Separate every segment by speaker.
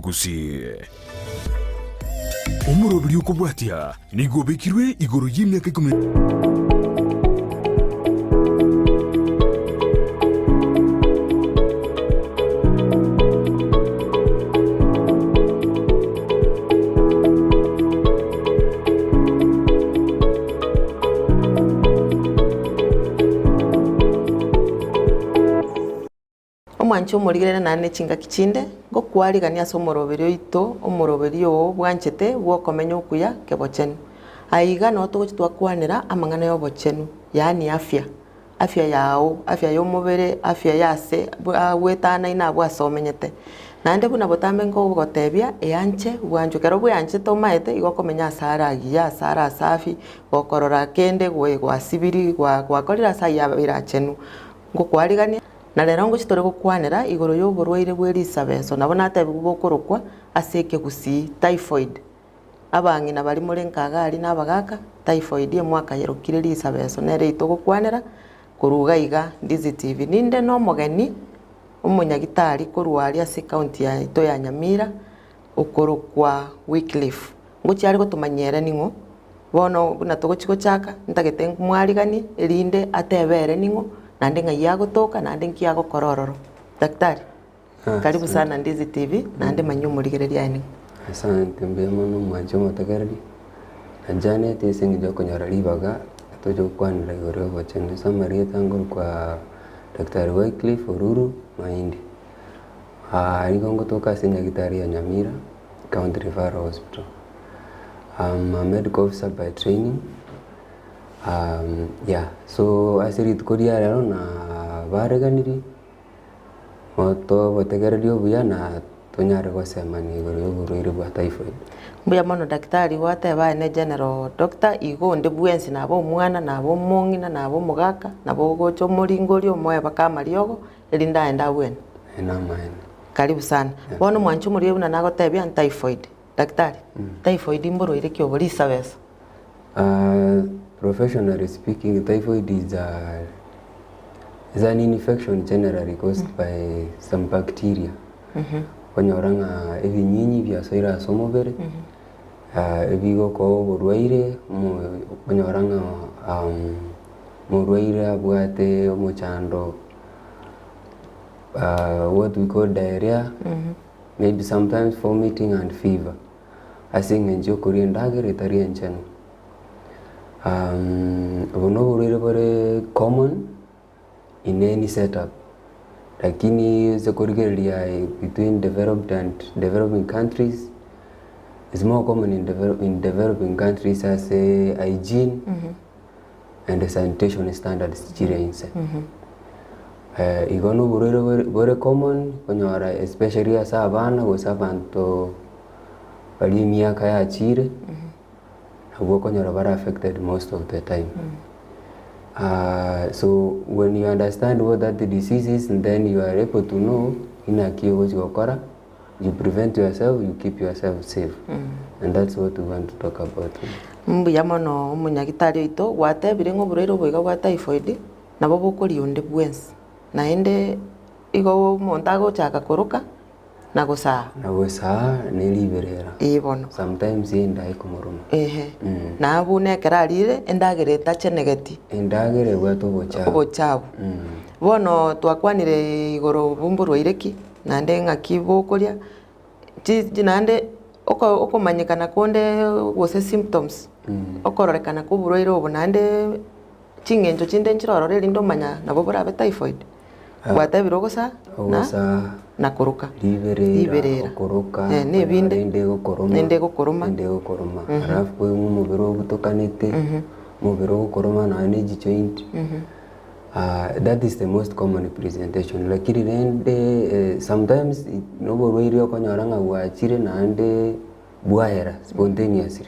Speaker 1: y'Omogusii. Omoroberi okobwatia nigo obekirwe igoro y'emiaka ikomi.
Speaker 2: Omwanche omorigerere naende ne chingaki chinde, ngokwarigania ase omoroberi oito, omoroberi oo bwanchete bw'okomenya okuya kebochenu. Aiga noo togochia twakwanera amang'ana y'obochenu, yaani afya, afya yao, afya y'omobere, afya y'ase agwetanaine abwo ase omenyete. Naende buna botambe nkogotebia, eanche bwanchwe, ekero bweanchete omaete igo okomenya ase are agiya, ase are asafi, gokorora kende gwe gwasibiri gwa gwakorire ase ayio abeire achenu. Ngokwarigania, na rero ngochia tore gokwanera igoro y'oborwaire bwe risabeso, nabo natebigwe bokorokwa ase ekegusii typhoid. Abang'ina baria more nkaga aria na abagaka, typhoid emwakayerokire risabeso nere eyio togokwanera korwa iga iga Ndizi TV. Ninde na omogeni omonyagitari korwa aria ase ecounty yaito ya Nyamira okorokwa Wycliffe. Ngochia are gotomanyia ere ning'o, bono buna togochia gochaka, ntagete mwariganie erinde atebe ere ning'o, naende ng'ai agotoka, naende nki agokora ororo. Daktari, karibu sana Ndizi TV, naende manyia omorigereria aye ning'o.
Speaker 3: Asante, mbuya mono omwanchi omotegereri, na Janet ase eng'encho ya okonyora ribaga toche gokwanera igoro ya obochenu. Ase amarieta nkorokwa Daktari Wycliffe Oruru Mahindi. Nigo ngotoka ase enyagitari ya Nyamira. County Referral Hospital. I'm a medical officer by training, yeah, so ase rituko ria rero nabareganirie, tobotegererie obuya na tonyare gosemania igoro ya oborwaire bwa typhoid.
Speaker 2: Mbuya mono daktari gwateba aye ne general doctor igo onde bwensi naba omwana naba omong'ina naba omogaka nabo ogocha omoringoria omoe mpaka amariogo erinde aende abwene.
Speaker 3: Aye namaene.
Speaker 2: Karibu sana. Bono mwanche omorwaire buna nagotebia ntyphoid. Daktari, typhoid mborwaire ki obo? Risabeso.
Speaker 3: Professionally speaking, typhoid is a is an infection generally caused by some bacteria. Okonyora ng'a ebinyinyi biasoire ase omobere, ebigokoa oborwaire, omo okonyora ng'a omorwaire abwate omochando what we call diarrhea, maybe sometimes vomiting and fever, ase eng'encho ya okoria endagera etari enchenu. Obo na oborwaire bore common in any set up, lakini ase korigereria between developed and developing countries, is more common in develop in developing countries ase hygiene. and sanitation standards chire inse. Igo na oborwaire bore bore common okonyora especially ase abana gose abanto baria emiaka yachire, nabwo okonyora bare affected most of the time. So when you understand what that disease is then you are able to know inaki ogochi gokora. You prevent yourself, you keep yourself safe and that's what we want to talk about today.
Speaker 2: Mbuya mono omonyagitari oito, gwatebire ng'a oborwaire obo iga bwa typhoid nabo bokoria onde bwensi, naende igo omonto agochaka koroka na gosaa.
Speaker 3: Na gosaa ne riberera.
Speaker 2: Ee bono.
Speaker 3: Sometimes enda ekomoroma.
Speaker 2: Ehe, na buna ekero arire endagera etachenegeti.
Speaker 3: Endagera ebwate obochabu.
Speaker 2: Obochabu. Bono twakwanire igoro bomborwaire ki? Naende ng'aki bokoria, chi chi naende oko okomanyekana konde gose symptoms, okororekana kwa oborwaire obo naende ching'encho chinde nchire ororo erinde omanya nabo borabe typhoid, gwatebire ogosa na
Speaker 3: Ogosa
Speaker 2: na koroka
Speaker 3: riberera,
Speaker 2: riberera,
Speaker 3: okoroka,
Speaker 2: eh, na ebinde,
Speaker 3: ende egokoroma,
Speaker 2: ende egokoroma.
Speaker 3: ende egokoroma, alafu koigwa omobere obutokanete, omobere ogokoroma nonya ne chijoint. That is the most common presentation lakini rende sometimes na oborwaire okonyora ng'a bwachire naende bwaera spontaneously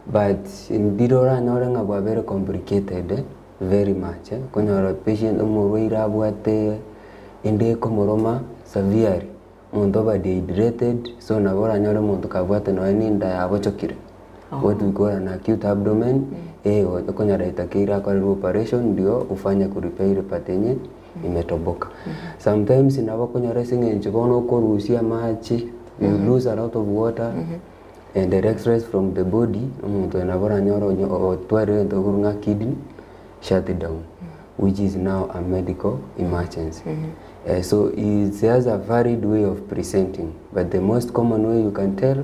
Speaker 3: but ndire oranyore ng'a bwabeire complicated very much okonyora patient omorwaire abwate ende ekomoroma severely. Omonto oba dehydrated, so nabo oranyore omonto kabwate nonya na enda yabochokire, what we call an acute abdomen, eh okonyora etakeire akorerwe operation ndio ufanye ku repair ile part enye imetoboka. Sometimes nabo okonyora ase eng'encho bono okorusia amache. You lose a lot of water and electrolytes from the body, omonto oyo nabo oranyore onye otwarire egento ekorwa ng'a kidney shut down, which is now a medical emergency. Eh, so it has a varied way of presenting, but the most common way you can tell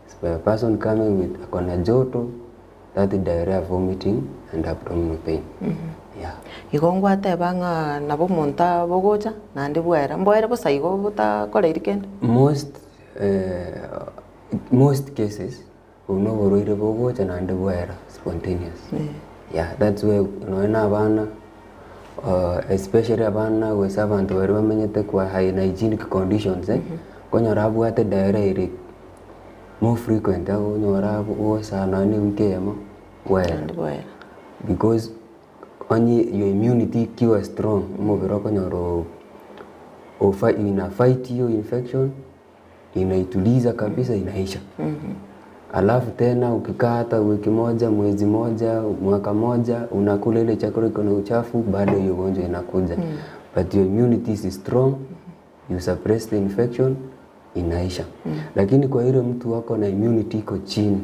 Speaker 3: is by a person coming with akona joto, that diarrhea, vomiting and abdominal pain. Yeah.
Speaker 2: Igo ngwateba ng'a nabo omonto abogocha naende bwaera, mboere bosa igo botakoreiri kende?
Speaker 3: Most eh, most cases obo na oborwaire bogocha naende bwaera spontaneous. Yeah, that's why nonya na abana especially abana gose abanto baria bamenyete kwa hygienic conditions eh, okonyora abwate diarrhea ere more frequent akonyora gosa nonya na ewiki eyemo bwaera.
Speaker 2: Naende bwaera.
Speaker 3: Because onye your immunity ikiwa strong, omobere okonyora o ofa ina fight hiyo infection, inaituliza kabisa inaisha. Alafu tena ukikaa hata wiki moja, mwezi moja, mwaka moja, unakula ile chakula iko na uchafu, bado hiyo ugonjwa inakuja. But your immunity is strong, you suppress the infection, inaisha. Lakini kwa yule mtu wako na immunity iko chini,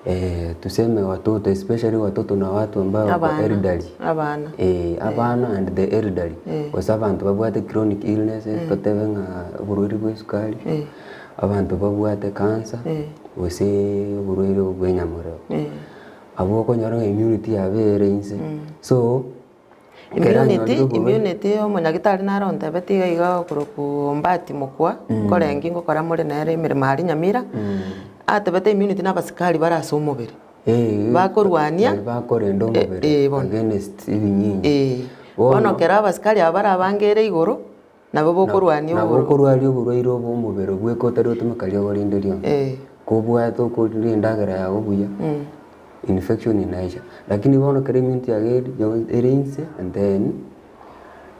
Speaker 3: eh, tuseme watoto especially watoto na watu ambao wako
Speaker 2: Abana.
Speaker 3: elderly
Speaker 2: Abana.
Speaker 3: eh, abana and the elderly gose abanto babwate chronic illnesses totebe ng'a oborwaire bwa esukari
Speaker 2: Eh.
Speaker 3: abanto babwate cancer
Speaker 2: Eh.
Speaker 3: gose oborwaire bwa enyamoreo
Speaker 2: Eh.
Speaker 3: abwo okonyora ng'a immunity yabo ere inse so ekero
Speaker 2: Immunity,
Speaker 3: anyorire oborwaire
Speaker 2: immunity omonyagitari naro ontebeti iga iga okorokwa Ombati Mokua, nkorengi ngokora more nere emeremo aria Nyamira, atebete immunity na abasikari bare ase omobere.
Speaker 3: Eh,
Speaker 2: Bakorwania,
Speaker 3: bari bakorenda omobere
Speaker 2: eh, bono.
Speaker 3: against ebinyinyi
Speaker 2: Eh, bono kero abasikari aba bare abange ere igoro, nabo bokorwania
Speaker 3: nabo
Speaker 2: oboro
Speaker 3: okorwaria oborwaire obo omobere bweka otari gotumeka riogo rinde rionsi.
Speaker 2: Eh.
Speaker 3: Kobwate okoria endagera yago buya, infection inaisha. Lakini bono kero immunity yago eri ere inse and then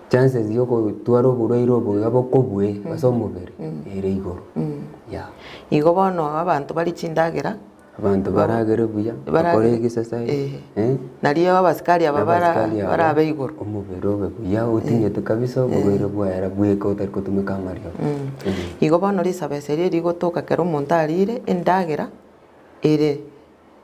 Speaker 3: chances ya okotwara oborwaire obo iga bokobue ase omobere ere igoro, yeah.
Speaker 2: Igo bono abanto barie chindagera.
Speaker 3: Abanto baragere buya, bakore exercise,
Speaker 2: Eh.
Speaker 3: eh,
Speaker 2: Nario abasikari aba bara
Speaker 3: abasikari aba,
Speaker 2: barabe igoro.
Speaker 3: omobere obe buya otinyete kabisa oborwaire bwaera bweka otari kotumeka amariogo. Eh.
Speaker 2: Igo bono risabesa erio rigotoka kero omonto arire endagera ere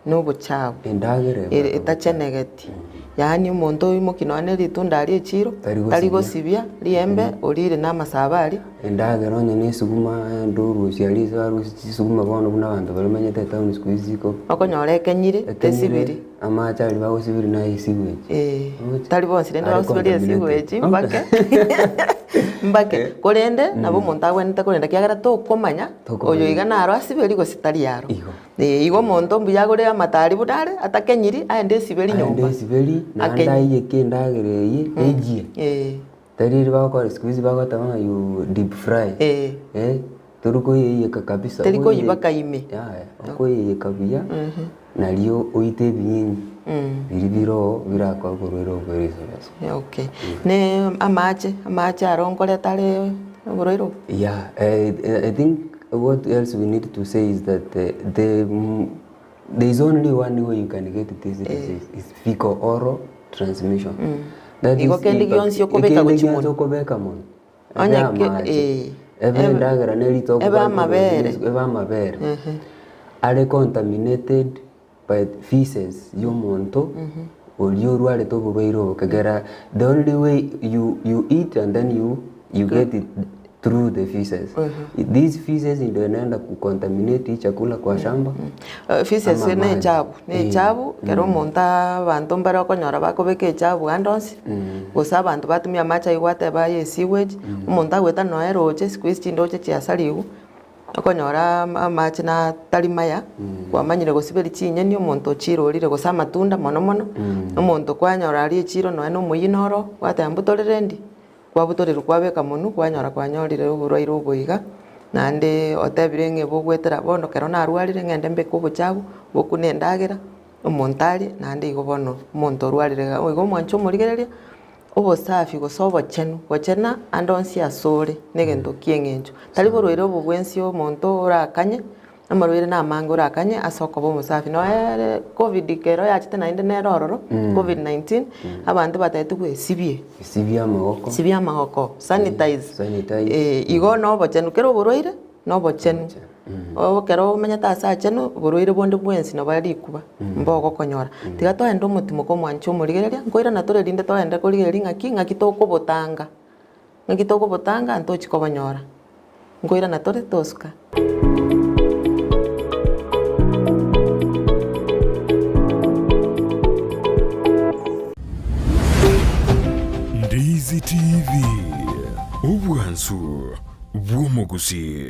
Speaker 2: na obochabu,
Speaker 3: Endagera
Speaker 2: ere
Speaker 3: ebwate obochabu.
Speaker 2: etachenegeti. Yaani omonto oimoki nonya na eritunda aria echiro,
Speaker 3: Tari
Speaker 2: tari
Speaker 3: gosibia.
Speaker 2: gosibia riembe, orire na amasabo aria.
Speaker 3: Endagera onye na esuguma ende orusia riso arusie chisuguma bono buna abanto baria bamenyete etown siku hizi ziko
Speaker 2: Okonyora ekenyire,
Speaker 3: ekenyire
Speaker 2: tesibiri.
Speaker 3: amache aria bagosibiria naye esewage.
Speaker 2: Eh,
Speaker 3: Oche.
Speaker 2: tari bonsi rende
Speaker 3: Are
Speaker 2: bagosiberia
Speaker 3: contaminated.
Speaker 2: esewage mbake mbake korende nabo omonto agwenerete korenda ekiagera tokomanya
Speaker 3: Tokomanya.
Speaker 2: oyo iga naro asiberie gose tari aro.
Speaker 3: Igo.
Speaker 2: Eh, igo omonto mbuya agore amatari buna are atakenyiri aende esiberi
Speaker 3: Aende
Speaker 2: nyomba.
Speaker 3: esiberi naende
Speaker 2: Akenyi.
Speaker 3: aiyeke endagera eye ejie.
Speaker 2: Eh.
Speaker 3: Tari riria bagokora siku hizi bagoteba ng'a you deep fry.
Speaker 2: Eh.
Speaker 3: Eh, tori koyeiyeka kabisa.
Speaker 2: Teri
Speaker 3: Okoye-
Speaker 2: koyibaka ime.
Speaker 3: Yaya, okoyeiyeka buya, nario oite ebinyinyi biria bire oo birakoe oborwaire obo bwa erisabasa.
Speaker 2: Okay. Ne amache, amache aro nkoreta are oborwaire obo?
Speaker 3: Yeah, eh, I think what else we need to say is that the, the, there is only one way you can get this disease, is fecal oral transmission. That
Speaker 2: Igo
Speaker 3: is
Speaker 2: kende
Speaker 3: impact-
Speaker 2: gionsi okobeka
Speaker 3: kende
Speaker 2: gochia
Speaker 3: gionsi
Speaker 2: monwe.
Speaker 3: okobeka monwe.
Speaker 2: Onye
Speaker 3: Ebe
Speaker 2: ke-
Speaker 3: amache,
Speaker 2: eh,
Speaker 3: ebe
Speaker 2: ebe-
Speaker 3: endagera na eritoke
Speaker 2: ebe amabere.
Speaker 3: ebe amabere. Are contaminated by feces ya omonto oria orwarete oborwaire obo kegera the only way you, you eat and then you, you get it through the feces. These feces ndio inaenda kucontaminate hii chakula kwa shamba.
Speaker 2: Eh, feces
Speaker 3: Ama
Speaker 2: na
Speaker 3: maji.
Speaker 2: echabu, na
Speaker 3: Eh.
Speaker 2: echabu, ekero omonto abanto mbare okonyora bakobeka echabu ande onsi, gose abanto batumia amache aywo gwateba aye esewage, omonto agoeta nonya eroche, siku hizi chindoche chiasarigwe, okonyora ama amache na tari maya, kwamanyire gosiberia chinyeni omonto ochirorire gose amatunda mono mono, omonto kwanyora aria echiro nonya na omoyio noro, gwateba mbutorere ndi, kwabutorerwa kwabeka monwe kwanyora kwanyorire oborwaire obo iga, naende otebire ng'a bogwetera bono ekero narwarire ng'ende mbeke obochafu, bokuna endagera, omonto arie, naende igo bono omonto orwarire iga. Igo omwancha omorigereria, obosafi gose obochenu, gochena ande onsi ase ore na egento kia eng'encho. Tari borwaire obo bwensi omonto orakanye, amarwaire na amange orakanye ase okoba omosafi. Noeeere covid ekero yachete naende nere ororo, covid 19, abanto batebetigwe esibie.
Speaker 3: Esibie amagoko.
Speaker 2: Sibia amagoko, sanitize.
Speaker 3: Sanitize.
Speaker 2: Eh, igo na obochenu kera oborwaire. Na obochenu. Ekero omenyete ase achenu, borwaire bonde bwensi nabo rikuba, mbogokonyora. Tiga toende omotimoka omwanche omorigereria, nkoirana tore rinde toende korigereria ng'aki, ng'aki tokobotanga, ng'aki tokobotanga ntochi kobonyora. Nkoirana tore tosuka.
Speaker 1: Ndizi TV, obwansu bw'omogusii.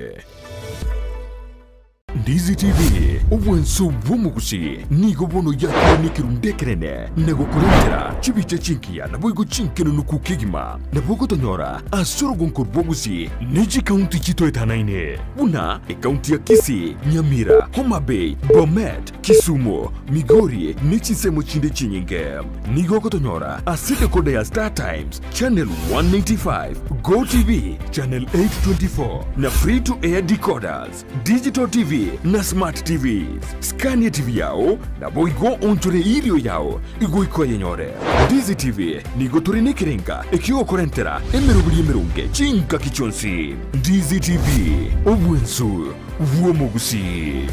Speaker 1: Ndizi TV, obwansu bw'omogusii, nigo bono yakire nekerundu ekenene na gokorentera chibicha chingiya naboigo chinkenunuku kegima. Nabo ogotonyora ase orogonko rwa Gusii ne chikaunti chitoetanaine buna ekaunti ya Kisii, Nyamira, Homa Bay, Bomet, Kisumu, Migori ne chinsemo chinde chinyinge. Nigo ogotonyora ase decoder ya Star Times, Channel 195, Go TV, Channel 824 na Free to Air decoders, Digital TV na Smart TVs. Scan TV yao naboigo onchore erio yao igoika oyenyore. Ndizi TV nigo tore nekerenga ekiogokorentera emeroberi emeronge chingaki chionsi. Ndizi TV, obwensu bw'omogusii.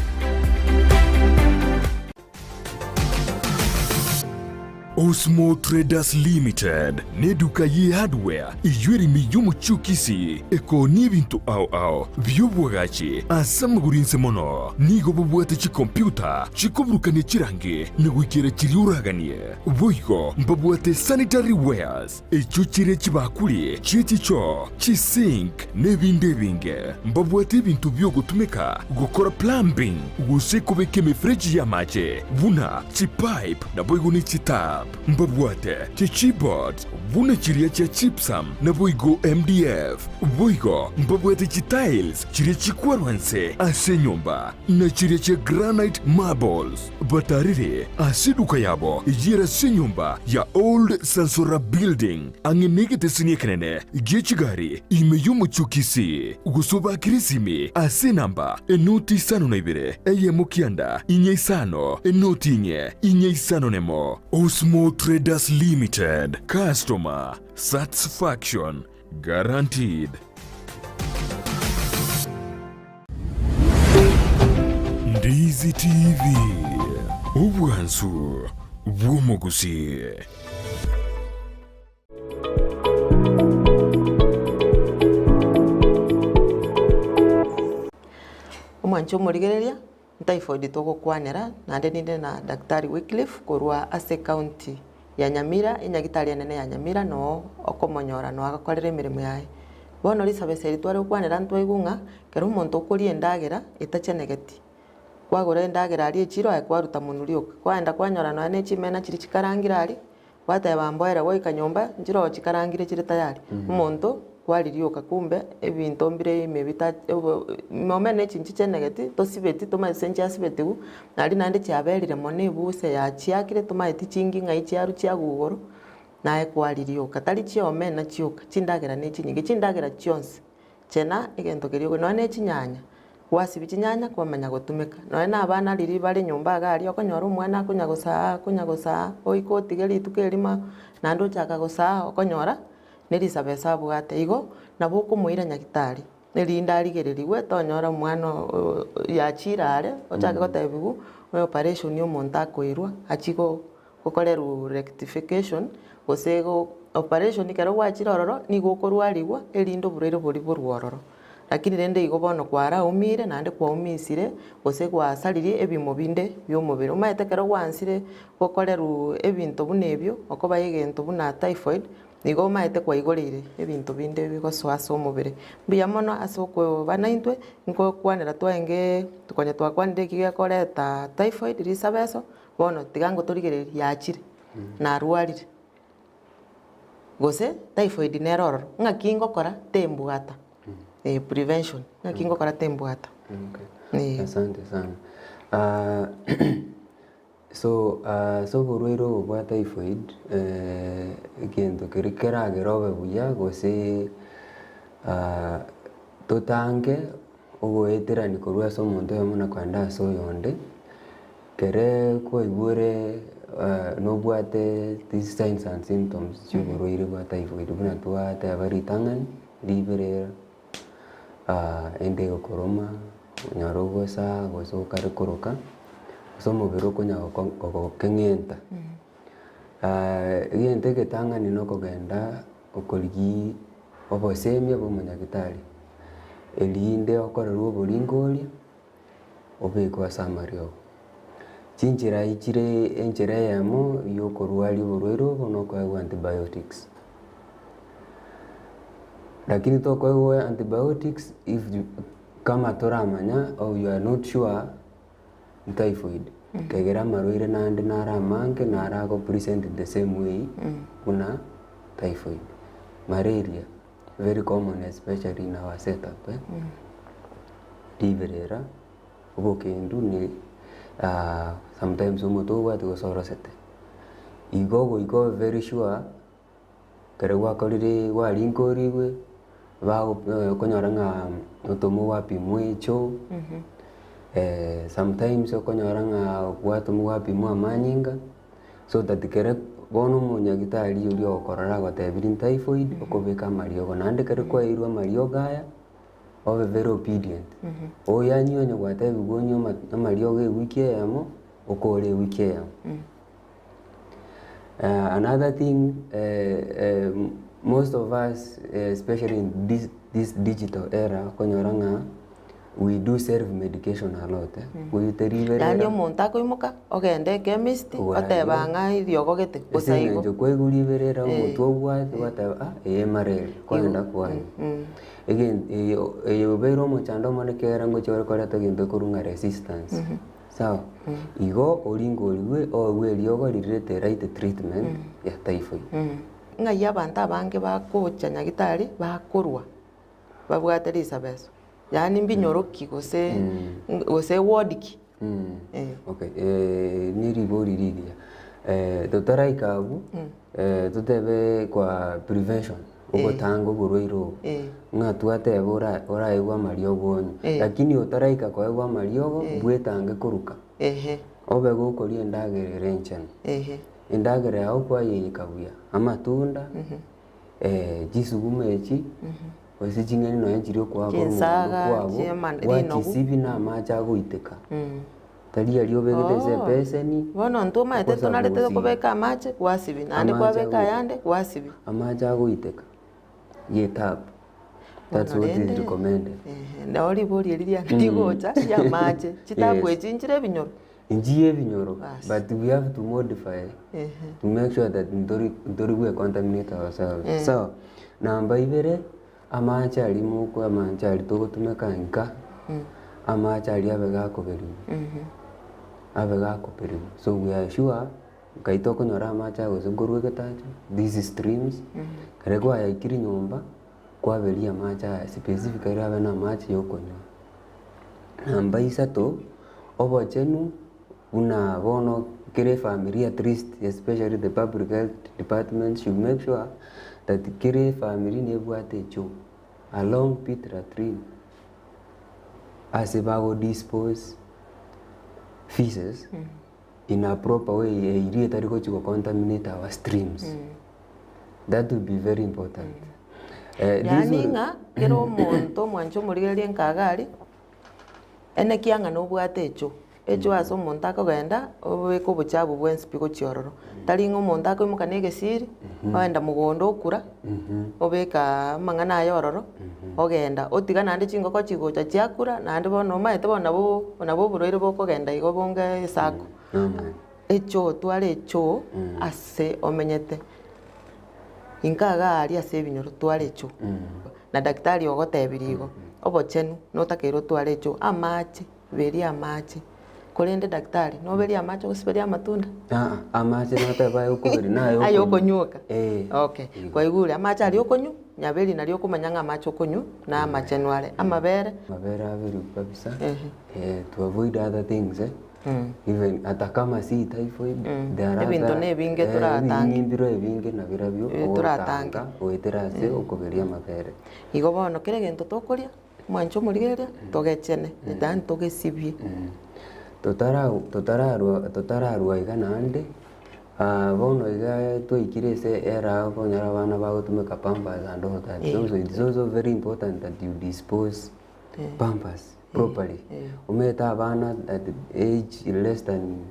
Speaker 1: Osmo Traders Limited neduka ye hardware eyio ere ime y'omochie o Kisii ekoonia ebinto ao ao bi'oboagachi ase amagoro inse mono. Nigo bobwate chikompyuta chikoburukania chirangi na goikera chiria oraganie. Boigo mbabwate sanitary wares echio chire chibakuri chie chichoo, chisink na ebinde ebinge. Mbabwate ebinto bi'ogotumeka gokora plumbing gose kobeka emefereji y'amache buna chipipe naboigo ne chitap. Mbabwate chichipboards buna chiria chia gypsum naboigo MDF. Boigo mbabwate chitiles chiria chikwarwa nse ase enyomba na chiria chia granite marbles. Batarire ase eduka yabo eyio ere ase enyomba ya Old Sansora Building, ang'e negeteseni ekenene gie chigari ime y'omochie o Kisii, gose obakire esimi ase enamba enoti isano na ibere, eyemo kianda, inye isano, enoti inye, inye isano nemo. Osmo Traders Limited, Customer Satisfaction Guaranteed. Ndizi TV, obwansu bw'omogusii.
Speaker 2: Omwanche omorigereria, ntyphoid togokwanera, naende ninde na Daktari Wycliffe korwa ase ecounty ya Nyamira, enyagitari enene ya Nyamira noo okomonyora noo agokorera emeremo yaye. Bono risabesa eri tware gokwanera ntwaigwe ng'a ekero omonto okoria endagera etachenegeti, kwagora endagera aria echiro aye kwaruta monwe rioka, kwaenda kwanyora nonya na echimena chiria chikarangire aria, Gwateba mboere goika nyomba nchirogo chikarangire chire tayari. Omonto kwari rioka kumbe ebinto mbire ime bita obo omene echi nchichenegeti tosibeti tomaeti ase nchiasibetigwe, naende naende chiaberire mono ebuse yachiakire tomaeti chingi ng'ai chiarwa chiagwa igoro, naye kwari rioka. Tari chiomena chioka, chindagera ne chinyinge, chindagera chionsi. Chena egento keria okoria, nonya ne chinyanya, gwasibia chinyanya kwamanya gotumeka. Nonya na abana riria bare nyomba iga aria, okonyora omwana akonya gosaa akonya gosaa, oike otige rituko erimo naende ochaka gosaa okonyora ne risabesa abwate. Igo, nabo okomoira nyagetari, erinde arigererigwe tonyora omwana oo yachire are, ochake gotebiwa oye operation omonto akoirwa achie go gokorerwa rectification gose go operation ekero gwachire ororo nigo okorwarigwa erinde oborwaire boria borwe ororo. Lakini rende igo bono kwaraumire naende kwaumisire gose gwasaririe ebimo binde bia omobere. Omanyete ekero gwansire gokorerwa ebinto buna ebio okoba egento buna typhoid, nigo omanyete kwaigoreire ebinto binde bigosoa ase omobere. Mbuya mono ase okoba naintwe, nkokwanera twaenge konya twakwanire eki gekoreta typhoid risabeso. Bono tiga ngotorigererie yachire, narwarire, gose typhoid nere ororo, ng'aki ngokora tembwata, eh prevention, ng'aki ngokora tembwata.
Speaker 3: Okay.
Speaker 2: Eh.
Speaker 3: Asante sana. Ah, so ase oborwaire obo bwa typhoid, egento keria keragere obe buya gose totange ogoeterania korwa ase omonto oyomo na kogenda ase oyonde, Kere kwaigure nobwate these signs and symptoms chia oborwaire bwa typhoid buna twateba ritang'ani, riberera. Ende egokoroma, onyore ogosaa gose okare koroka, gose omobere okonya gokeng'enta. Egento egetang'ani na okogenda okorigia obosemia bwa omonyagitari, erinde okorerwe oboringo oria, obekwe ase amariogo. Chinchera chire enchera eyemo ya okorwaria oborwaire obo na okoegwa antibiotics. Lakini tokoegwa antibiotics if you kama toramanya or you are not sure typhoid, ekegera amarwaire naende naro amange naro ago present the same way buna typhoid. Malaria very common especially in our set up eh, riberera, obokendu ne sometimes omote obwate gose orosete. Igo goika obe very sure. Ekero gwakorire gwarinkorigwe, bago okonyora ng'a otomwa gwapimwa echoo, sometimes okonyora ng'a gwatomwa gwapimwa amanyinga, so that kere bono omonyagitari oria ogokorora agotebirie ntyphoid, okobeka amariogo naende ekero kwaeirwe amariogo aya, obe very obedient, oyanywe onye gwatebiwe onywe ama amariogo ewiki eyemo, okore ewiki eyemo. Another thing most of us especially in this this digital era okonyora ng'a we do self medication a lot eh, goita riberera.
Speaker 2: Yaani omonto akoimoka ogende echemist oteba ng'a eriogo gete
Speaker 3: Ase
Speaker 2: bosa igo.
Speaker 3: eng'encho kwaigwa riberera omotwe obwate gwateba ah eye malaria kwagenda kwanywa. Egen eye eye obeire omochando omonene ekiagera ngochia ore koreta egento ekorwa ng'a resistance. Sawa? Igo oringorigwe oegwe eriogo ririrete right treatment ya typhoid.
Speaker 2: Ng'ai abanto abange bagocha nyagitari bakorwa babwate risabeso, yaani mbinyoro ki gose gose ward ki? Eh.
Speaker 3: Okay, ne ribori rigiya. Totaraika abwo, totebe kwa prevention, ogotanga oborwaire obo, ng'a twateba ora oraegwe amariogo onywe, lakini otaraika koegwa amariogo, bwetange koruka, obe gokoria endagera ere enchenu. Endagera yago kwayeika buya, amatunda, chisukuma echi, gose ching'eni nonye chiria okoa korwa mogondo
Speaker 2: Chinsaga,
Speaker 3: kwabo,
Speaker 2: chiema- rinogu.
Speaker 3: gwachisibia na amache agoiteka. Tari aria obegete ase ebeseni,
Speaker 2: Bono intwe omanyete
Speaker 3: okosa
Speaker 2: tonarete
Speaker 3: gosibia.
Speaker 2: kobeka amache gwasibia, naende
Speaker 3: Amache
Speaker 2: kwabeka
Speaker 3: agoiteka.
Speaker 2: ayande gwasibia.
Speaker 3: Amache agoiteka, ye tap, that's
Speaker 2: Bono
Speaker 3: what is
Speaker 2: rende,
Speaker 3: recommended.
Speaker 2: ehe, nao ribori eri riane rigocha ria amache, chitabu
Speaker 3: Yes.
Speaker 2: echi nchire ebinyoro?
Speaker 3: Inchiya ebinyoro,
Speaker 2: Bas.
Speaker 3: but we have to modify
Speaker 2: Ehe.
Speaker 3: to make sure that ntori ntori gwe contaminate ourselves. Sawa, namba ibere, Amache aria mokwe amache aria togotumeka nka, amache aria abe gakoberigwa, abe gakoberigwa. So we are sure, nkai tokonyora amache aya gose nkorwa egetacho, these streams, ekero kwayaikire nyomba, kwaberia amache aya specifically abe na amache ya okonywa. Namba isato, obochenu Buna bono kera efamiri at least especially the public health department should make sure that kera efamiri nebwate echoo a long pit latrine ase bago dispose feces in a proper way eria etari gochi go contaminate our streams. That will be very important. This
Speaker 2: Yaani
Speaker 3: will
Speaker 2: ng'a kera omonto omwanche omorigererie nkaga aria, Enekia ng'a nobwate echoo, echoo ase omonto akogenda obeke obochabu bwensi pi gochia ororo. Tari ng'a omonto akoimoka na egesiri, ogenda mogondo okura, obeka amang'ana aye ororo, ogenda. Otiga naende chingoko chigocha chiakura, naende bono omanyete bono nabo nabo oborwaire bokogenda igo bonge esako. Echoo tware echoo ase omenyete, inka iga aria ase ebinyoro tware echoo. Na daktari ogotebirie igo, obochenu notakeire otware echoo, amache, beria amache. Korende daktari, noberie amache ogosiberia amatunda?
Speaker 3: Aa, amache noteba aye okoberia naye
Speaker 2: Aye okonywa oka?
Speaker 3: Eh.
Speaker 2: Okay, kwaigure, amache aria okonywa, nyaberi nario okomanya ng'a amache okonywa na amachenu are. Amabere.
Speaker 3: Amabere aberigwe kabisa,
Speaker 2: Ehe.
Speaker 3: eh, to avoid other things eh. Even ata kama si typhoid, there are
Speaker 2: Ebinto
Speaker 3: other
Speaker 2: na ebinge toratange.
Speaker 3: ebinyi mbiro ebinge nabirobio
Speaker 2: Eh, toratange.
Speaker 3: ogotanga goetera ase okoberia amabere.
Speaker 2: Igo bono kera egento tokoria, mwanche omorigereria, togechene, yaani togesibie.
Speaker 3: Totara totararwa totararwa iga naende, bono iga twaikire ase era okonyora abana bagotumeka pampers and all that. So it is also very important that you dispose. Pampers properly. Omanyete abana at age less than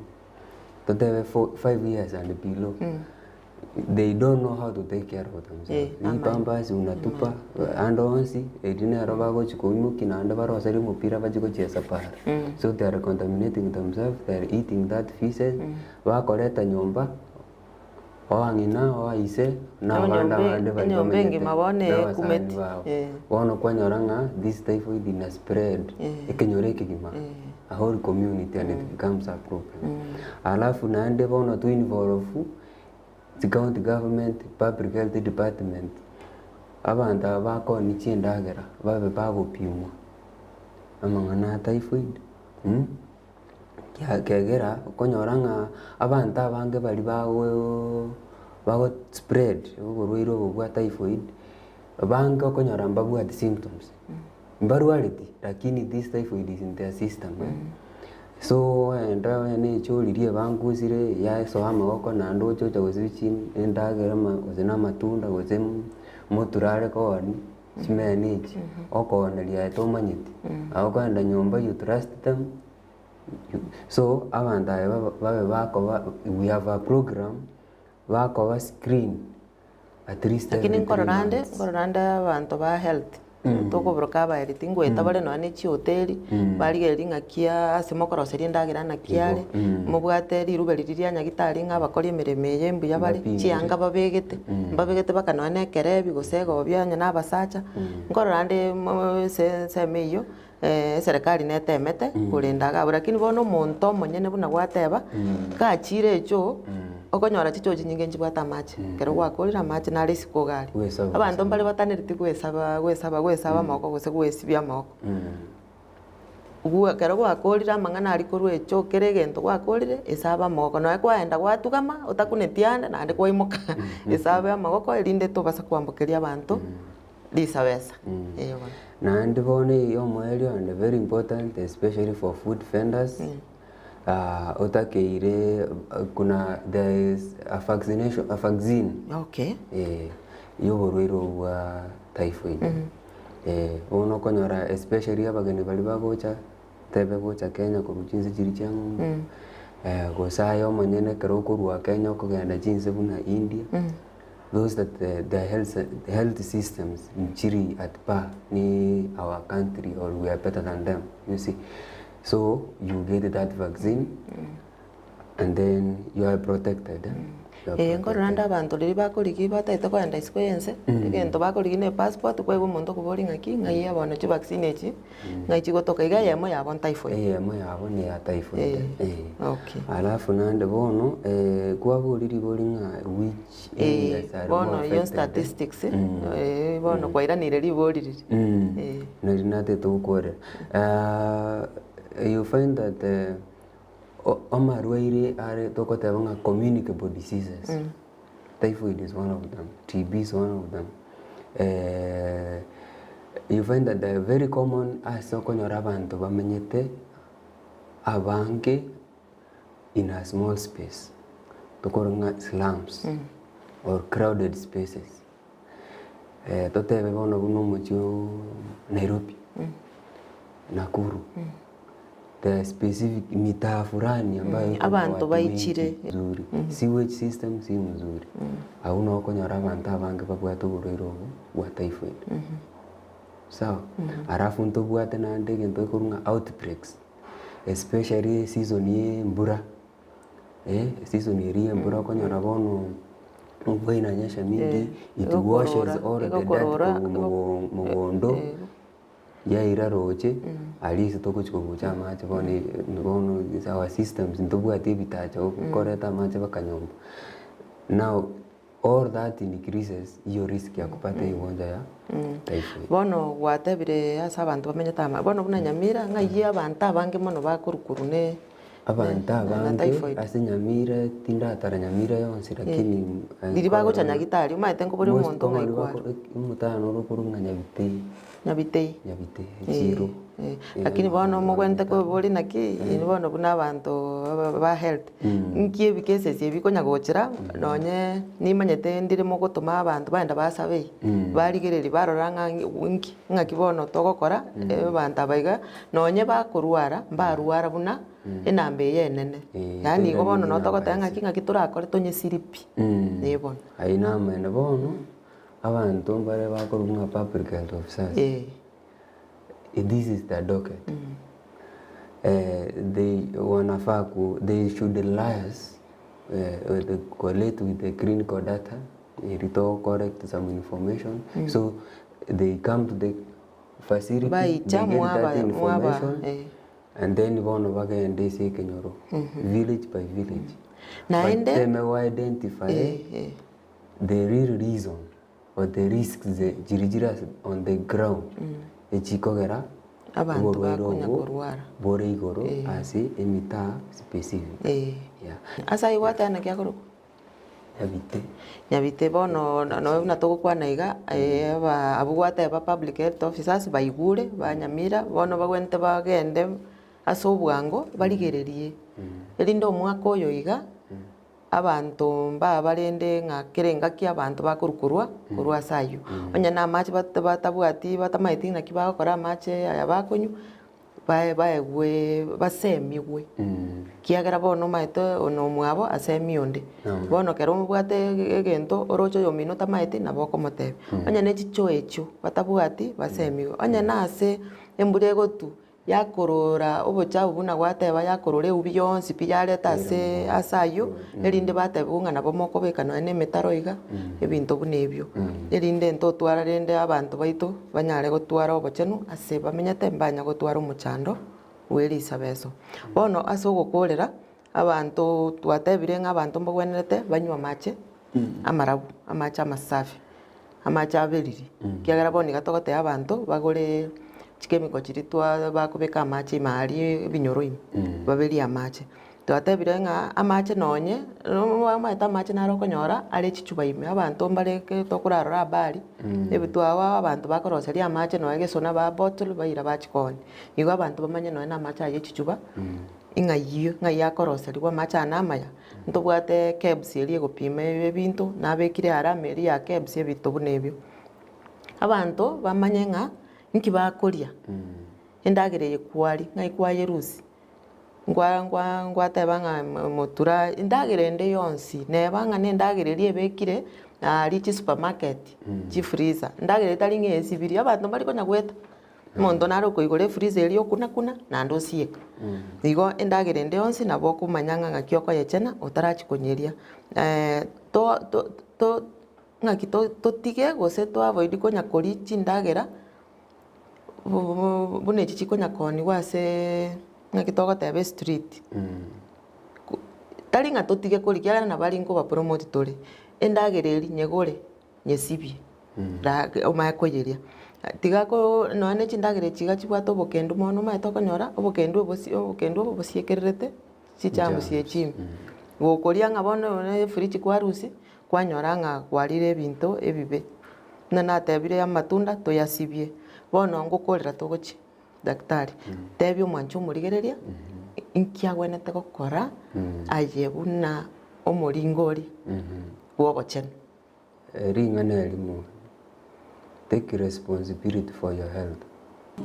Speaker 3: totebe four, 5 years and below, they don't know how to take care of themselves. Hii pampers unatupa ande onsi, eri nero bagochi koimoki naende baroserie omopira bachi gochiesa para. So they are contaminating themselves, they are eating that feces, bakoreta nyomba, oang'ina, oaise, na abande abande bari
Speaker 2: Enyomba
Speaker 3: bamenyete
Speaker 2: engima bono
Speaker 3: na abasani
Speaker 2: ekumeti.
Speaker 3: babo. Bono kwanyora ng'a this typhoid ina spread ekenyoro ekegima, a whole community, and it becomes a problem. Alafu naende bono to involve the county government, public health department, abanto aba bakoni chindagera babe bagopimwa amang'ana a typhoid, Kegera okonyora ng'a abanto abange bari bago bago spread oborwaire obo bwa typhoid, bange okonyora mbabwati symptoms, mbarwareti lakini this typhoid is in their system eh. So oenda onye na echori ebangusire yasoa amagoko naende oche ocha gosibi chi endagera ma gose na amatunda gose motura are kooni chimeno echi, okooneria aye tomanyeti, aye okogenda nyomba you trust them. So abanto aba babe bakoba, we have a program bakoba screen at least
Speaker 2: Lakini
Speaker 3: every 3
Speaker 2: nkorora ande
Speaker 3: months.
Speaker 2: nkorora ande abanto ba health tokoburoka abaheriti ngoeta bare nonya na echihoteli barigereria ng'aki ase mokoroseria endagera naki are mobwate rirube riria ria nyagitari ng'a abakori emeremo eye mbuya bare
Speaker 3: Mbapimire.
Speaker 2: Chianga babegete mbabegete mpaka nonya na ekerebi gose egobia onye na abasacha nkorora ande mo ase ensemo eywo eserekari netemete korenda iga abwo lakini bono omonto omonyene buna gwateba gachire echoo okonyora chichoo chinyinge nchibwate amache ekero gwakorire amache nare isiko iga aria.
Speaker 3: Gwesaba
Speaker 2: Abanto mbare batanereti gwesaba gwesaba gwesaba amagoko gose gwesibia amagoko. Ekero gwakorire amang'ana aria korwa echoo kera egento gwakorire esaba amagoko nonya kwaenda gwatugama otakuneti ande naende kwaimoka esabe amagoko erinde tobasa koambokeria abanto risabesa eh bono.
Speaker 3: Naende bono eye omoerio and very important especially for food vendors, otakeire kuna there is a vaccination, a vaccine ya oborwaire obo bwa typhoid. Bono okonyora especially abageni baria bagocha tebe gocha Kenya korwa chinse chiria chia ng'umbu, gose aye omonyene ekero okorwa Kenya okogenda chinse buna India, those that the health systems nchiri at par ni our country or we are better than them, you see. So you get that vaccine and then you are protected, eh? You are
Speaker 2: Eh, nkorora ande
Speaker 3: protected.
Speaker 2: Abanto riria bakorigia batagete kogenda isiko ya ense, egento bakorigia na epassport kwaigwa omonto okoboria ng'aki ng'ai bono chivaccine echi ng'ai chigotoka iga eyemo yabo ntyphoid.
Speaker 3: Eyemo yabo ni ya typhoid. Alafu naende bono kwabori ribori ng'a which areas are more
Speaker 2: Bono iyo
Speaker 3: affected.
Speaker 2: Statistics bono kwairanire ribori riri.
Speaker 3: Nari natete gokworera. You find that amarwaire are togoteba ng'a communicable diseases, typhoid is one of them, TB is one of them. You find that they are very common ase okonyora abanto bamenyete abange in a small space, tokore ng'a slums or crowded spaces. Totebe bono buna omochie o Nairobi, Nakuru, the specific mitaa fulani ambayo iko na
Speaker 2: Abanto
Speaker 3: watu
Speaker 2: baichire.
Speaker 3: wengi mzuri, sewage system si mzuri, abwo nabo okonyora abanto abange babwate oborwaire obo bwa typhoid. Sawa, alafu ntobwate naende egento gekorwa ng'a outbreaks, especially season ya embura, season eria ya embura okonyora bono mvua inanyesha mingi, it washes all the dirt
Speaker 2: Egokorora,
Speaker 3: korwa mogondo yaira roche aria ase togochi kobucha amache bono bono our systems ntobwati ebitacho koreta amache mpaka nyomba. Now all that increases hiyo risk ya kupata hii ugonjwa ya typhoid.
Speaker 2: Bono gwatebire ase abanto bamenyete ama bono buna Nyamira ng'ai abanto abange mono bakorukurwa ne
Speaker 3: Abanto
Speaker 2: na
Speaker 3: abange
Speaker 2: typhoid.
Speaker 3: Ase Nyamira tindatara Nyamira yonsi lakini
Speaker 2: Riria bagocha nyagitari omanyete nkobori omonto ng'ai kware.
Speaker 3: Omotano ore okorwa ng'a Nyabite.
Speaker 2: Nyabitei.
Speaker 3: Nyabite echiro.
Speaker 2: Eh, lakini bono omogwente koboria naki inwe bono buna abanto ba health nki ebikesesi ebi bikonya gochera nonye nimanyete ndire mogotoma abanto bagenda basurvey barigereria barora ng'a nki ng'aki bono togokora abanto aba iga nonye bakorwara mbarwara buna enamba eye enene yaani igo bono nabo togoteba ng'aki ng'aki torakore tonyesiri pi eh bono.
Speaker 3: Ayio namaene bono, abanto mbare bakorwa buna public health officers. This is the docket. They wanafaa ku they should liaise with the collate with the clinical data eri to collect some information so they come to the facility they
Speaker 2: Baicha
Speaker 3: get that
Speaker 2: mwaba mwaba
Speaker 3: information
Speaker 2: eh.
Speaker 3: and then bono bagende ase ekenyoro village by village
Speaker 2: Naende
Speaker 3: bateme go identify
Speaker 2: eh, eh.
Speaker 3: the real reason or the risks chiri chire ase on the ground echikogera
Speaker 2: Abanto
Speaker 3: oborwaire
Speaker 2: bakonya
Speaker 3: obo
Speaker 2: korwara.
Speaker 3: bore igoro ase emitaa specific.
Speaker 2: Eh.
Speaker 3: Yeah.
Speaker 2: Ase ayio gwateba naki akorokwa?
Speaker 3: Nyabite.
Speaker 2: Nyabite bono nonya buna togokwana iga, aba abwo gwateba public health officers baigure ba Nyamira bono bagwenerete bagende ase obwango barigererie, erinde omwaka oyo iga, abanto mbaba rende ng'a kera engaki abanto bakorwa korwa korwa ase ayio. Onye na amache bat batabwati batamaeti naki bagokora amache aya bakonywa, bae baegwe basemigwe, kiagera bono omanyete one omwabo asemie onde. Bono ekero obwate egento oroche oyomino otamaeti nabo okomotebia. Onye ne chichoo echio batabwati basemigwe, onye na ase embura egotwa yakorora obochafu buna gwateba yakorora eubi yonsi pi yareta ase ase ayio, erinde batebiwa ng'a nabo mokobeka nonya na emetaro iga, ebinto buna ebio. Erinde ntotwara rende abanto baito banyare gotwara obochenu ase bamenyete mbanya gotwara omochando bwe risabeso. Bono ase ogokorera, abanto twatebire ng'a abanto mbagwenerete banywe amache amarabu, amache amasafi. Amache aberiri, ekiagera bono iga togotebia abanto bagore chikemiko chiria twa bakobeka amache ime aria ebinyoro ime, baberie amache. Twatebire ng'a amache nonye omanyete amache naro okonyora are chichuba ime, abanto mbare ke tokorarora habari, ebitwago abanto bakoroseria amache nonye gesona ba bottle baira bachikonya. Igo abanto bamanye nonye na amache aywo echichuba, ing'ai ng'ai akoroserigwa amache aya namaya. Ntobwate KEBS eria egopima ebinto, nabekire alama eria ya KEBS ebinto buna ebio. Abanto bamanye ng'a inki bakoria, endagera eye kwaria, ng'ai kwayerusia, nkwa nkwa nkwateba ng'a motura endagera ende yonsi, neba ng'a na endagera eria ebekire aria chisupermarket, chifreezer, endagera etari ng'a esibirie, abanto mbari konya goeta. Omonto nare okoigora efreezer eria okuna kuna naende osieka. Igo endagera ende yonsi nabo okomanya ng'a ng'aki okoyechena otarachia konyeria. To to to ng'aki to totige gose to avoid konya koria chindagera buna echi chikonya kooniwa aseee ng'aki togoteba estreet. Tari ng'a totige koria ekiagera nabo aria nkoba promote tore, endagera eria nyegore. nyesibie, omanye koyeria. Tiga ko nonya ne chindagera echi iga chibwate obokendu mono omanyete okonyora, obokendu obosi obokendu obo bosiekererete chichamsi echi ime. Gokoria ng'a bono ne efridge kwarusia, kwanyora ng'a kwarire ebinto ebibe. Buna natebire amatunda toyasibie, bono ngokorera togochia daktari, tebia omwanchi omorigereria, inki agwenerete gokora aye buna omoringori bwa obochenu.
Speaker 3: Ring'ana erimo, Take responsibility for your health.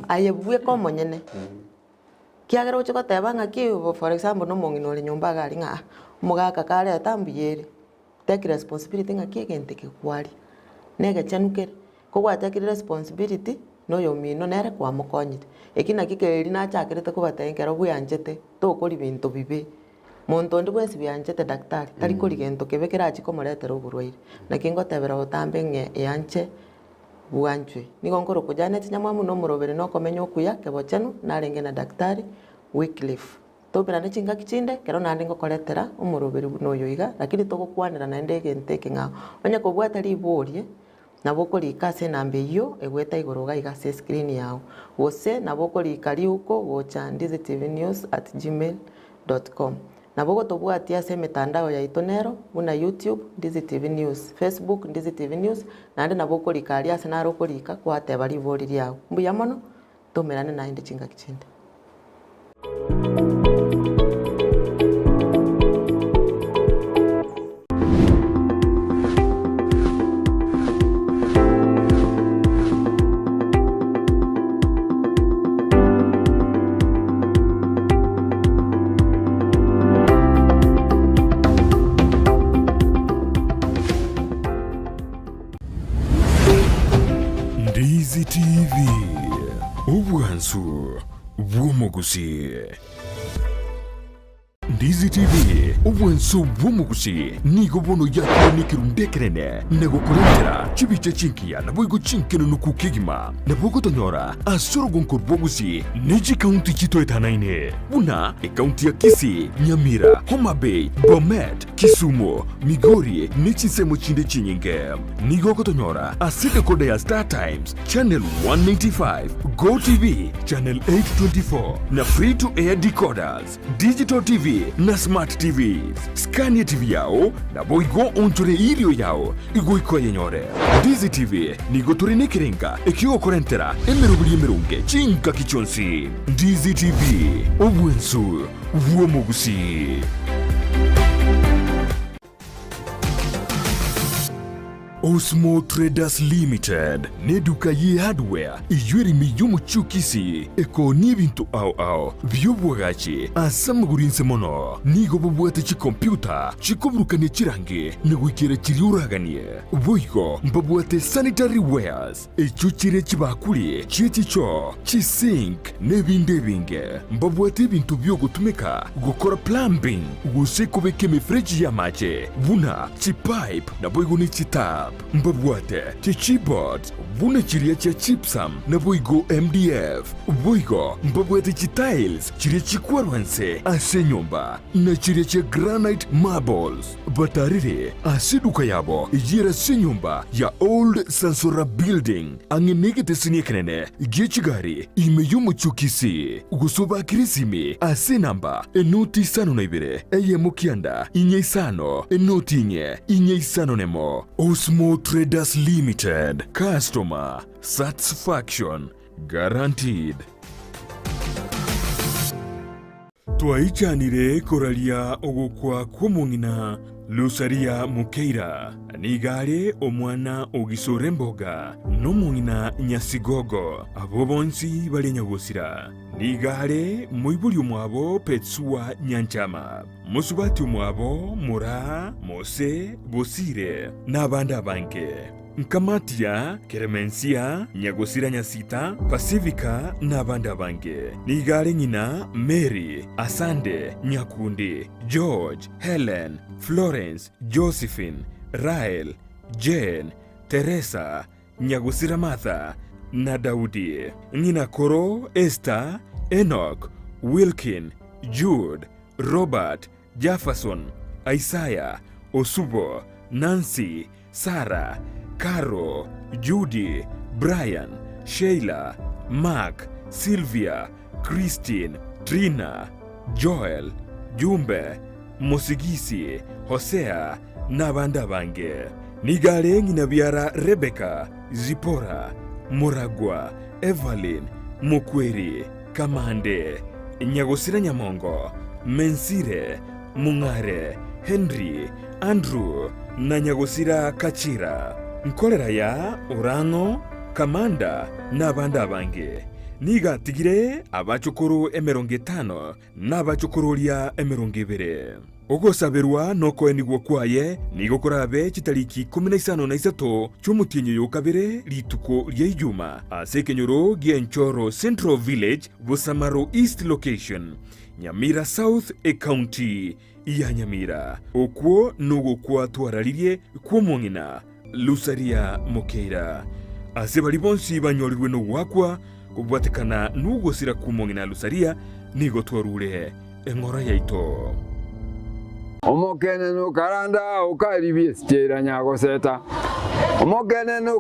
Speaker 2: Aye bweka omonyene, kiagera oche goteba ng'aki for example na omong'ina ore nyomba iga aria ng'a ah, omogaka kareta mbuya ere, take responsibility ng'aki egento eke kwaria, na egechenu kere, ko gwatekire responsibility na oyomino nere kwamokonyire. Eki naki keri nachakerete kobatebia ekero bweanchete, tokori binto bibe. Monto onde bwensi bweanchete daktari, tari koria gento kebe kerachie komoretera oborwaire. Naki ngotebera botambe ng'a eanche bwanchwe. Nigo nkorokwa Janet Nyamwamu na omoroberi na okomenya okuya kebochenu narenge na Daktari Wycliffe. Toberane chingaki chinde ekero naende ngokoretera omoroberi buna oyo iga, lakini togokwanera naende egento ekeng'ao. Onye kobwate riborie. Nabo okorika ase enamba eyio egweta igoro iga iga ase escreen yao, gose nabo okorika riuko gocha ndizitvnews at gmail dot com. Nabo ogotobwatia ase emetandao yaito nero, buna YouTube, Ndizi TV News, Facebook, Ndizi TV News, naende nabo okorika aria ase naro okorika kwateba ribori riao. Mbuya mono, tomerane naende chingaki chinde.
Speaker 1: Ndizi TV, obwansu bw'omogusii. Ndizi TV, obwansu bw'omogusii, nigo bono yakire nekerundu ekenene na gokorentera chibicha chingiya naboigo chinkenenuku kegima. Nabo ogotonyora ase orogonko rwa Gusii ne chikaunti chitoetanaine buna ekaunti ya Kisii, Nyamira, Homa Bay, Bomet, Kisumu, Migori ne chinsemo chinde chinyinge. Nigo ogotonyora ase decoder ya Star Times, Channel 195, Go TV, Channel 824 na Free to Air decoders, Digital TV na Smart TVs. Scan TV yao naboigo onchore irio yao igoika oyenyore. Ndizi TV nigo tore nekerenga ekiogokorentera emeroberi emeronge chingaki chionsi. Ndizi TV, obwensu bw'omogusii. Osmo Traders Limited neduka ye hardware eyio ere ime y'omochie o Kisii ekoonia ebinto ao ao bi'obwagachi ase amagoro inse mono. Nigo bobwate chikompyuta chikoburukania chirangi na goikera chiria oraganie. Boigo mbabwate sanitary wares echio chire chibakuri chie chichoo, chisink na ebinde ebinge. Mbabwate ebinto bi'ogotumeka gokora plumbing gose kobeka emefereji y'amache buna chipipe naboigo ne chitap. Mbabwate chichipboards buna chiria chia gypsum naboigo MDF. Boigo mbabwate chitiles chiria chikwarwa nse ase enyomba na chiria chia granite marbles. Batarire ase eduka yabo eyere ase enyomba ya Old Sansora Building ang'e negeteseni ekenene gie chigari ime y'omochie o Kisii, gose obakire esimi ase enamba enoti isano na ibere eyemo kianda inye isano enoti inye inye isano nemo. Osmo Traders Limited, Customer Satisfaction Guaranteed. Twaichanire koraria ogokwa kw'omong'ina Lusaria Mukeira, nigo are omwana o Gisore Mboga na omong'ina Nyasigogo, abwo bonsi bare nyagosira. Nigo are moibori omwabo Petsua Nyanchama, mosubati omwabo Moraa, Mose, Bosire, na abande abange. Nkamatia, Keremensia, Nyagosira Nyasita, Pasifika, na abande abange. Nigo are ng'ina Mary, Asande, Nyakundi, George, Helen, Florence, Josephine, Rael, Jane, Teresa, Nyagosira Martha, na Daudi. Ng'ina koro Esther, Enoch, Wilkin, Jude, Robert, Jefferson, Isaiah, Osubo, Nancy, Sarah, Caro, Judy, Brian, Sheila, Mark, Sylvia, Christine, Trina, Joel, Jumbe, Mosigisi, Hosea, na abande abange. Nigo are ng'ina biara Rebecca, Zipporah, Moragwa, Evelyn, Mokweri, Kamande, Nyagosira Nyamongo, Mensire, Mong'are, Henry, Andrew, na Nyagosira Kachira. Nkorera ya Orang'o, Kamanda, na abande abange. Nigo atigire abachokoro emerongo etano na abachokororia emerongo ebere. Ogosaberwa nokoenigwa kwaye nigo korabe chitariki ikomi na isano na isato chi'omotienyi oyo o kabere, rituko ria Ijuma, ase ekenyoro gi'Enchoro Central Village, Bosamaro East Location, Nyamira South, Ecounty ya Nyamira. Okwo nogokwa twararirie kw'omong'ina Lusaria Mokeira. Ase baria bonsi banyorirwe nogoakwa kobwatekana nogosira kw'omong'ina Lusaria, nigo twarure eng'ora yaito.
Speaker 4: Omokenene okaranda okaribia esichera nyagoseta. Omokenene.